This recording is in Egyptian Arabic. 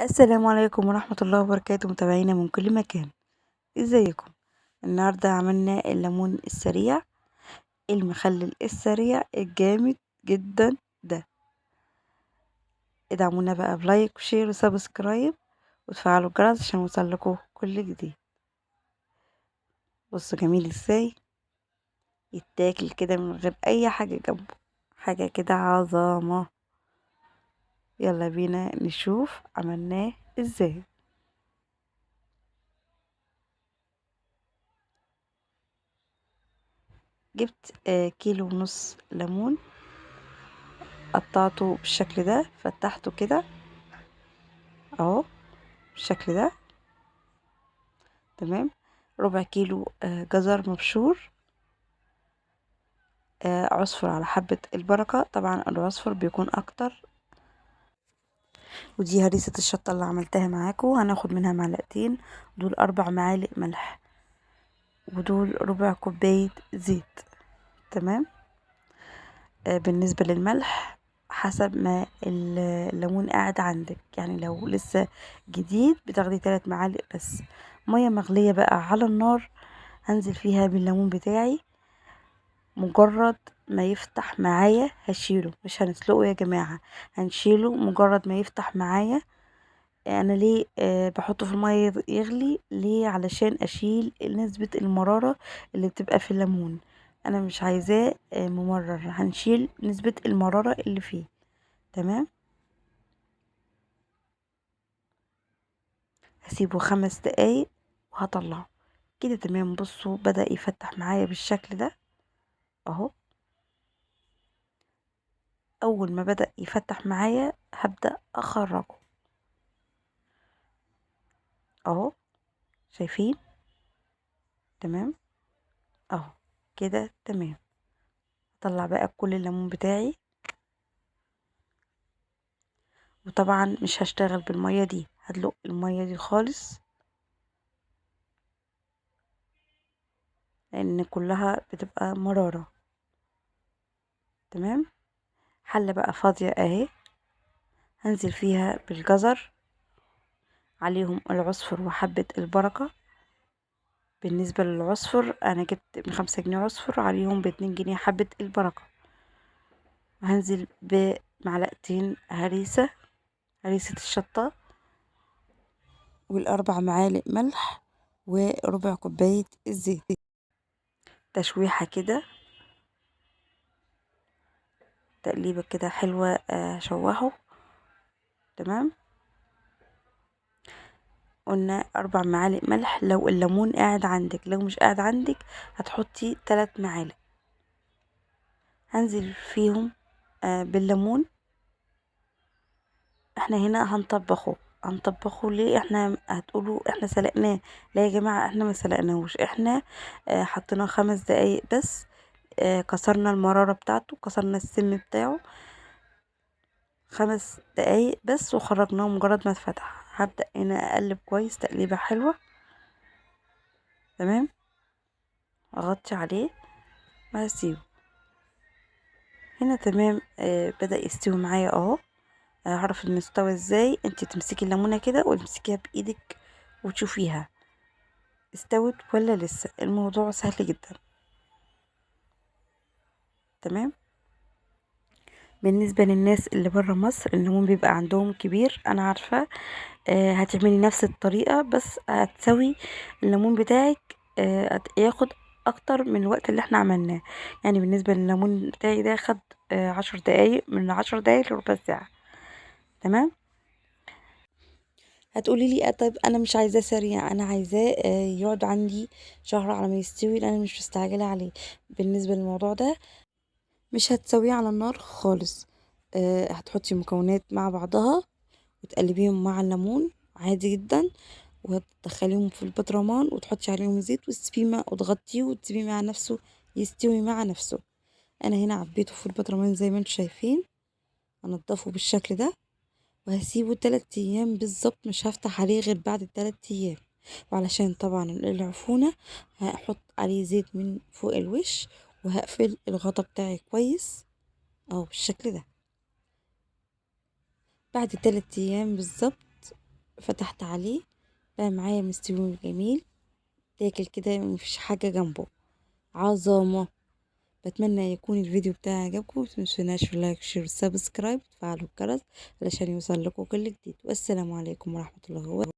السلام عليكم ورحمة الله وبركاته، متابعينا من كل مكان، ازيكم؟ النهاردة عملنا الليمون السريع، المخلل السريع الجامد جدا ده. ادعمونا بقى ب like و share و subscribe وتفعلوا الجرس عشان يوصلكوا كل جديد. بصوا جميل ازاي يتاكل كده من غير اي حاجة جنبه، حاجة كده عظمة. يلا بينا نشوف عملناه ازاي. جبت 1.5 كيلو ليمون، قطعته بالشكل ده، فتحته كده اهو بالشكل ده، تمام. 1/4 كيلو جزر مبشور، عصفر على حبة البركة، طبعا العصفر بيكون اكتر. ودي هريسة الشطة اللي عملتها معاكم، هناخد منها معلقتين، دول 4 معالق ملح، ودول 1/4 كوباية زيت، تمام. بالنسبة للملح حسب ما الليمون قاعد عندك، يعني لو لسه جديد بتاخدي 3 معالق بس. مية مغلية بقى على النار، هنزل فيها بالليمون بتاعي، مجرد ما يفتح معايا هشيله، مش هنسلقه يا جماعة، هنشيله مجرد ما يفتح معايا. انا ليه بحطه في المية يغلي؟ ليه؟ علشان اشيل نسبة المرارة اللي بتبقى في الليمون، انا مش عايزاه ممرر، هنشيل نسبة المرارة اللي فيه، تمام. هسيبه 5 دقايق وهطلعه كده، تمام. بصوا بدأ يفتح معايا بالشكل ده اهو. اول ما بدأ يفتح معايا هبدأ اخرجه اهو، شايفين؟ تمام اهو كده، تمام. اطلع بقى كل الليمون بتاعي، وطبعا مش هشتغل بالمية دي، هدلق المية دي خالص لان كلها بتبقى مرارة، تمام. حلة بقى فاضية اهي، هنزل فيها بالجزر، عليهم العصفر وحبة البركة. بالنسبة للعصفر انا جبت من 5 جنيه عصفر، عليهم ب2 جنيه حبة البركة. وهنزل بمعلقتين هريسة الشطة، وال4 معالق ملح، وربع كوباية الزيت. تشويحة كده، تقليبة كده حلوة، شوحه، تمام. قلنا 4 معالق ملح لو الليمون قاعد عندك، لو مش قاعد عندك هتحطي 3 معالق. هنزل فيهم بالليمون. احنا هنا هنطبخه ليه؟ احنا هتقولوا احنا سلقناه، لا يا جماعة احنا ما سلقناهوش، احنا حطيناه 5 دقايق بس، كسرنا المرارة بتاعته، كسرنا السم بتاعه، 5 دقايق بس وخرجناه مجرد ما اتفتح. هبدأ هنا اقلب كويس تقليبة حلوة، تمام. اغطي عليه وهسيبه هنا، تمام. بدأ يستوي معايا اهو. هعرف المستوى ازاي؟ انت تمسكي الليمونه كده وتمسكيها بايدك وتشوفيها استوت ولا لسه، الموضوع سهل جدا، تمام. بالنسبه للناس اللي بره مصر الليمون بيبقى عندهم كبير، انا عارفه، هتعملي نفس الطريقه بس هتسوي الليمون بتاعك، ياخد اكتر من الوقت اللي احنا عملناه. يعني بالنسبه لليمون بتاعي ده خد 10 دقايق، من 10 دقايق لربع ساعه، تمام. هتقولي لي طيب انا مش عايزاه سريع، انا عايزاه يقعد عندي شهر على ما يستوي، لان انا مش مستعجله عليه. بالنسبه للموضوع ده مش هتسويه على النار خالص، هتحطي مكونات مع بعضها وتقلبيهم مع الليمون عادي جدا، وهتدخليهم في البطرمان وتحطي عليهم زيت وتسيبيه وتغطيه وتسيبيه مع نفسه يستوي مع نفسه. انا هنا عبيته في البطرمان زي ما انتم شايفين، هنضفه بالشكل ده وهسيبه 3 ايام بالظبط، مش هفتح عليه غير بعد 3 ايام. وعلشان طبعا العفونه هحط عليه زيت من فوق الوش، وهقفل الغطا بتاعي كويس اهو بالشكل ده. بعد 3 ايام بالظبط فتحت عليه بقى معايا مستوي جميل، تاكل كده مفيش حاجة جنبه، عظمة. بتمنى يكون الفيديو بتاعي عجبكم، متنسوناش في ال like share subscribe وتفعلوا الجرس علشان يوصل لكم كل جديد. والسلام عليكم ورحمة الله وبركاته.